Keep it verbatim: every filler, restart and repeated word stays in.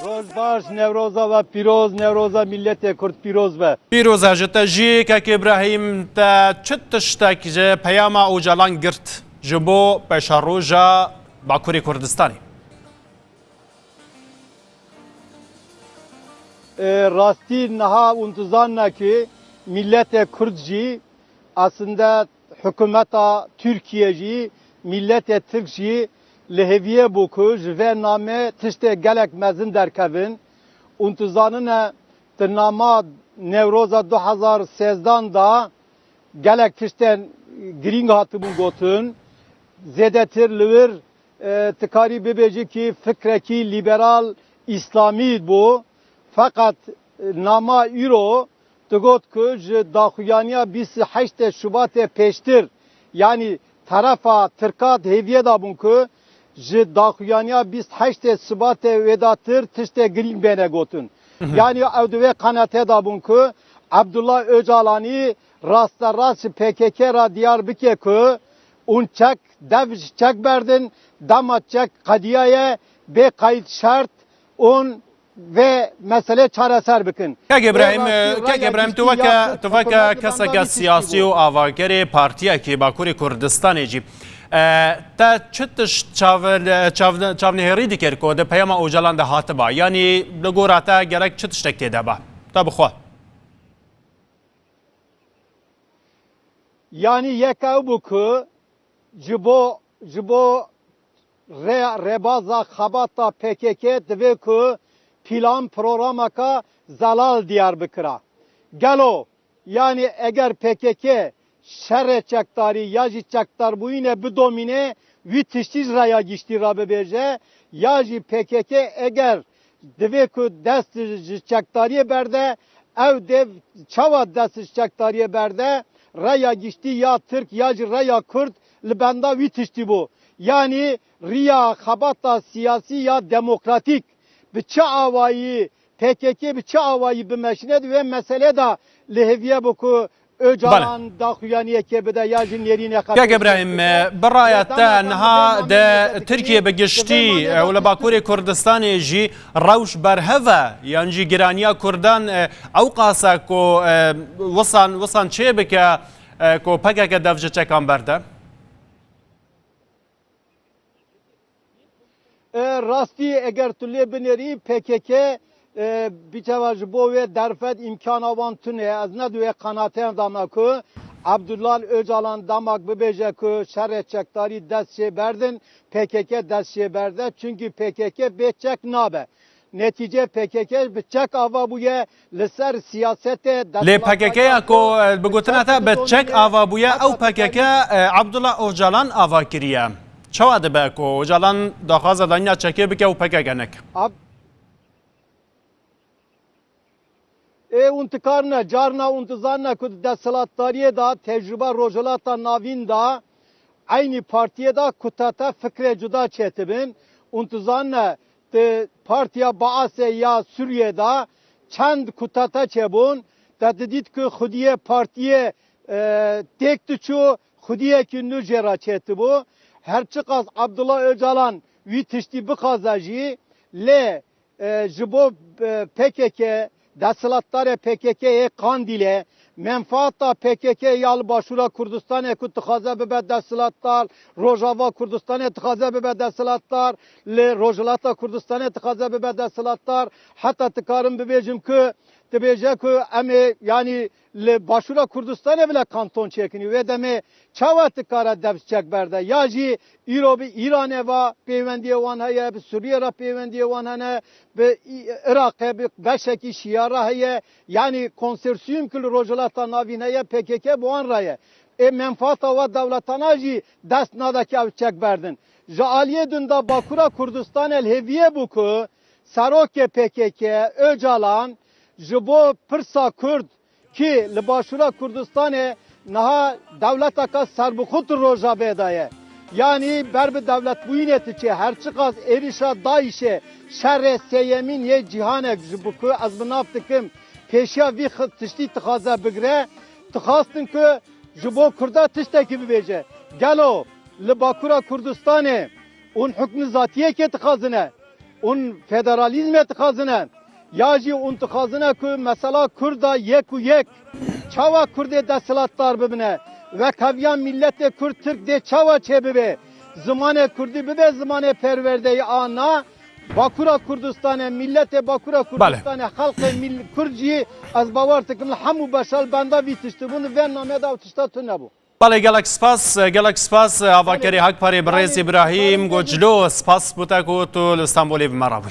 Roj baş, Newroza we pîroz, Newroza milletê Kurd pîroz be. Pîroz e ji te jî, kek Îbrahîm, te çi tiştek ji peyama Ocalan girt ji bo paşeroja Bakurê Kurdistanê? E, rastî niha hûn dizanine ku milletê Kurd jî, aslında hikûmeta Tirkiye jî, milletê Tirk jî li hêviyê bû ku ji vê namê tiştê gelek mezin derkevin. Hûn dizanine di nama Newroza du hezar sêzdan de gelek tiştên girîng hatibûn gotin. Zêdetir li wir, e, tu karî bibêjî kî fikrekî lîberal îslamî bû. Feqet, e, nama îro digot ku ji daxuyaniya bîst û heştê Şubatê pêştir, yanî terefa Tirka di hêviyê de bûn ku ji daxuyaniya bîst û heştê Şubatê wêdatir tiştê girîng bêne gotin. Mhm. Yanî ew di wê qenatê de bûn ku Abdullah Ocalanî rasterast ji P K K re diyar bike ku hûn çek, dev ji çek berdin, dema çek qediyaye, bê qeyd şert hûn vê meselê çareser bikin. Kek Îbrahîm, Rê rastî, kek raya Îbrahîm, tu giştî weke, ya tu weke hikûmetî keseke benda vî tiştî siyasî bû. Û avakerê partiyekî Bakurê Kurdistanê jî, e, te çi tişt çav-, çav-, çavnihêrî dikir ku di peyama Ocalan de hatiba? Yanî li gora te gerek çi tiştek tê de be? Te bi xwe. Yanî yek ew bû ku ji bo, ji bo rê-, rêbaza xebata P K K divê ku plan programeka zelal diyar bikira. Gelo, yanî eger P K K şerê çekdarî ya jî çekdarbûyînê bidomîne, wî tiştî ji raya giştî re bibêje, ya jî P K K eger divê ku dest ji çekdariyê berde, ew dê çawa dest ji çekdariyê berde, raya giştî ya Tirk ya jî raya Kurd li benda wî tiştî bû. Yanî riya xebata siyasî ya demokratîk bi çi awayî, P K K bi çi awayî bimeşine di wê meselê de li hêviyê bû ku Ocalan daxuyaniyekê bide ya jî nêrînê xebitî. Kek Îbrahîm, bi raya te niha di Tirkiye bi giştî û li Bakurê Kurdistanê jî rewş berhev e, yan jî giraniya Kurdan, e, ew qas e ku, e, wisan, wisan çê bike, e, ku P K K dev ji çekan berde? E, rastî eger tu lê binêrî, P K K, e, biçava ji bo wê derfet îmkana wan tune ye. Ez ne di wê qenateyan de me ku Abdullah Ocalan demak bibêje ku şerê çekdarî dest jê berdin, P K K dest jê berde. Çunkî P K K bê çek nabe. Netîce P K K bi çek ava bûye, li ser siyasetê Lê P K K ya ku, e, bi gotina te bi çek ava bûye, ew P K K, e, Abdullah Ocalan ava kiriye. Çawa dibe ku Ocalan daxwaza danîna çekê bike û P K K neke? Ab-, Ê hûn dikarine, carna hûn dizanine ku di desthilatdariyê de, tecrûba Rojhilata Navîn de, eynî partiyê de kutete fikrê cuda çêtibin. Hûn dizanine, di Partiya Baasê ya Sûriyê de çend kutete çêbûn, te didît ku xwediyê partiyê, e, têk diçû, xwediyekî nû jê re çêtibû. Her çiqas Abdullah Ocalan wî tiştî bixwaze jî, lê e, ji bo, e, P K K, desthilatdarê P K K yê Qandîlê, menfaata P K K ya li Başûra Kurdistanê ku dixwaze bibe desthilatdar, Rojava Kurdistanê dixwaze bibe desthilatdar, li Rojhilata Kurdistanê dixwaze bibe desthilatdar, heta dikarim bibêjim ku dibêje ku em ê, yanî, li Başûra Kurdistanê bile kanton çêkinî. Wê demê çawa dikare dev çek berde? Ya jî îro bi Îranê ve pêwendiyê wan heye, bi Sûriyê re pêwendiyê wan hene, bi Î-, Iraqê bi beşekî Şîa re heye. Yanî konsorsîyum ku li Rojhilata Navîn heye, P K K bi wan re ye. Ê menfaata wa dewletana jî dest nade ke ew çek berdin. Ji aliyê din de Bakûra Kurdistanê li hêviyê bû ku serokê P K K, Ocalan, ji bo pirsa Kurd, kî li Başûra Kurdistanê niha dewleteke serbixwe di Rojavayê de ye. Yanî ber bi dewletbûyînê diçe, her çiqas êrîşa DAIŞê, şerê sêyemîn yê cîhanek ji bo ku ez bi nav dikim, pêşiya vî xi-, tiştî dixwaze bigire, dixwastin ku ji bo Kurda tiştekî bibêje. Gelo li Bakûra Kurdistanê hûn hukmizatiyekê dixwazine? Hûn federalîzmê dixwazine, ya jî hûn dixwazine ku mesela Kurda yek û yek, çawa Kurdê desthilatdar bibine? Wek heviya milletê Kurd Tirk dê çawa çêbibe? Zimanê Kurdî bibe zimanê perwerdeyî, a na Bakura Kurdistanê, milletê Bakura Kurdistanê, xelkê mil-, Kurd jî ez bawer dikim li hemû beşa li benda vî tiştî bûn, vê namê de ew tişta tune bû. Belê, gelek spas, gelek spas, avakerê Hakparê birêz Îbrahîm Goclo, spas bo te ku tu li Stenbolê bi me re bûyî.